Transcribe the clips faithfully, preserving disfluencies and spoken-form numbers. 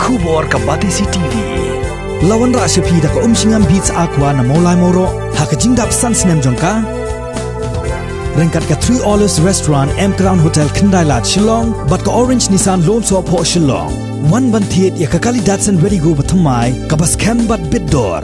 Khubor ka Batesi T V. La wanrah sha phi da ka Umshngam Beats Aqua na Mawlai Mawroh ha ka jingdap san snem jong ka. Ryngkat ka Three Olives Restaurant, M Crown Hotel, Khyndailad, Shillong bad ka Orange Nissan Lone Sohphoh, Shillong. Wan ban thied ïa ka kali Datsun Redi-GO bathymmai kaba skhem bad bit dor.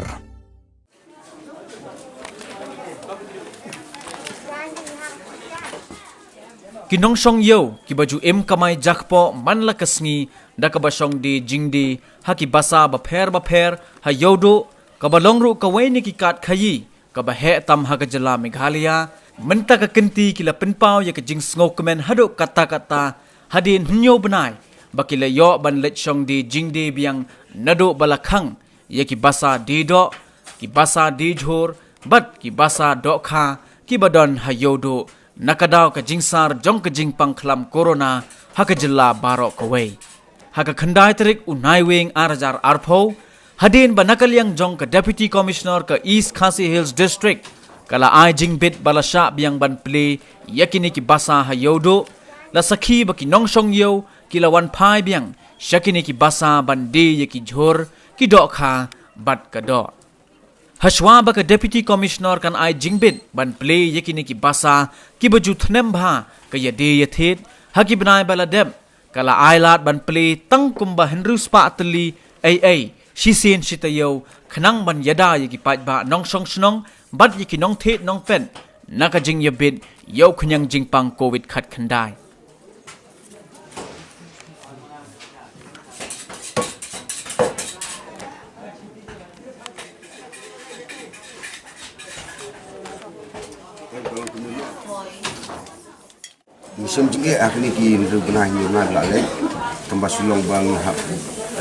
Ki nongshong ïew kiba ju im kamai jakpoh man la ka sngi da kaba shong die jingdie ha ki basa bapher bapher ha Ïewduh, kaba long ruh kawei na ki kad khaïi kaba heh tam ha ka jylla Meghalaya. Mynta ka kynti ki la pynpaw ïa ka jingsngewkmen haduh katta katta hadien hynñiew bnai ba ki la ïoh ban leit shong die jingdie biang naduh ba la khang ïa ki basa die doh, ki basa die jhur bad ki basa dohkha kiba don ha Ïewduh na ka daw ka jingsar jong ka jingpang khlam corona ha ka jylla baroh kawei. Ha ka khyndai tarik u Naiwieng ar hajar arphew, hadien ba na ka liang jong ka Deputy Commissioner ka East Khasi Hills District ka la ai jingbit ba la shah biang ban plie ïa kine ki basa ha Ïewduh, la sakhi ba ki nongshong ïew ki la wan phai biang sha kine ki basa ban die ïa ki jhur, ki dohkha bad ka doh. Hashwa ba ka Deputy Commissioner kan ai jingbit ban plie ïa kine ki basa kiba ju thnem bha ka ïadie ïathied ha ki bnai ba la dep, ka la ai lad ban plie tang kumba hynriew spah tylli ei ei, shisien shi taïew, khnang ban ïada ïa ki paidbah nongshong shnong bad ïa ki nongthied nongpet na ka jingïabit ïa u khñiang jingpang Covid khatkhyndai. Ngi shem jingeh ha kine ki hynriew bnai hynñiew bnai ba la leit. Tang ba shu long ba ngi hap,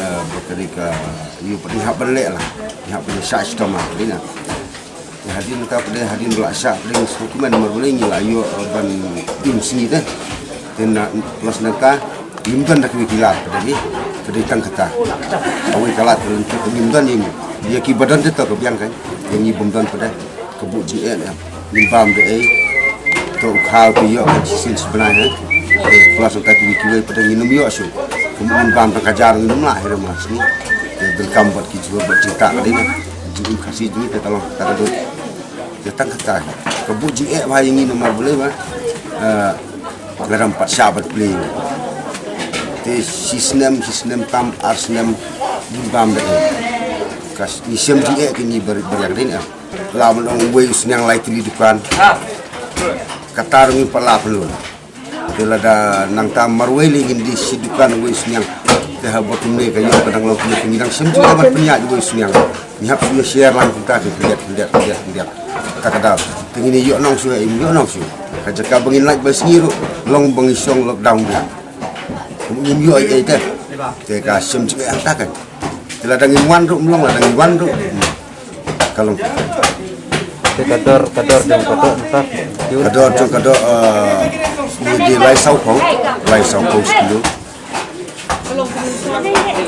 eh, ba ka dei ka, ïoh pat ngi hap ban leh la. Ngi hap ban shah shitom ha ka dei na. Te hadien kata pat de, hadien ba la shah pat de, ngi sngewkmen namar balei ngi la ïoh, eh, ban im sngi te. Te na plus nangta ngim don da kiwei ki lad pat de, ka dei tang kata. Kawei ka lad ka lynti ngim don, ïa ngi, ïa kiba don te to ka biang kan. Ïa ngi bym don pat de, ka buh jingeh em. Ngim bam da ei. To u khaw te ïoh ka shisien shi bnai, eh. Te plus nangta kiwei kiwei pat de ngin ym ïoh shuh. Ka buh ngim bam tang ka jar ngin ym lah hi re ma shu. Te donkam bad ki jhur bad jingtah ka dei na. Jingim Khasi jong ngi te ka long kata ka dei. Te tang kata hi. Ka buh jingeh bha ïa ngi namar balei ba, eh, lada ym pat shah bad plie. Te shi snem, shi snem tam, ar snem, ngim bam da ei. Ka s-, ngi shem jingeh ki ngi bar-, barabor dei na. La ban ong uwei u sniang lai tylli dukan. Kata ruh ngim pat lah pynlong. Te lada nangta marwei lei ngin die shi dukan uwei u sniang. Te haba kumne ka ïoh ka dang long kumne, ngi dang shem jingeh ban pynïaid uwei u sniang. Ngi hap shu share lang kumta ki khyndiat, khyndiat, khyndiat, khyndiat. Kata ka daw. Te ngin ïoh nong shuh, ngin ïoh nong shuh. Ka jaka ba ngin lait ba sngi ruh, long ba ngi shong lockdown biang. Ngim ïoh ei ei te. Te ka shem jingeh hangta kan. Te lada ngin wan ruh, ym long, lada ngin wan ruh. Ka long. Te ka dor, ka dor jong ka doh mynta. Ka dor jong ka doh, eh, ngi die lai saw phew, lai saw phew shi kilo.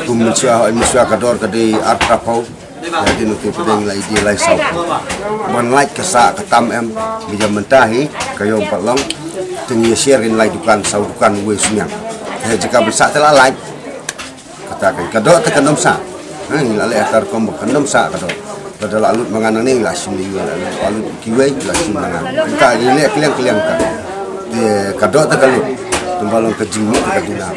Kum mynshuwa, mynshuwa ka dor ka dei arphew. Hadien nangta pat de ngi la ïa die lai saw. Ban lait ka sah ka tam em, ba ïa mynta hi ka ïoh pat long. Te ngi ïa share kin lai dukan, saw dukan uwei u sniang. Te jaka ban sah te la lait. Kata ka, ka doh te kan ym sah. Ha, ngi la leh ha ka rukom ba kan ym sah ka doh. Lada la lut ma nga nangne ngi la shim ïa u, la lut kiwei la shim ma nga. Kata ngi leh kliang kliang ka. Te ka doh te ka lut. Tang ba long ka jingmut ka duna.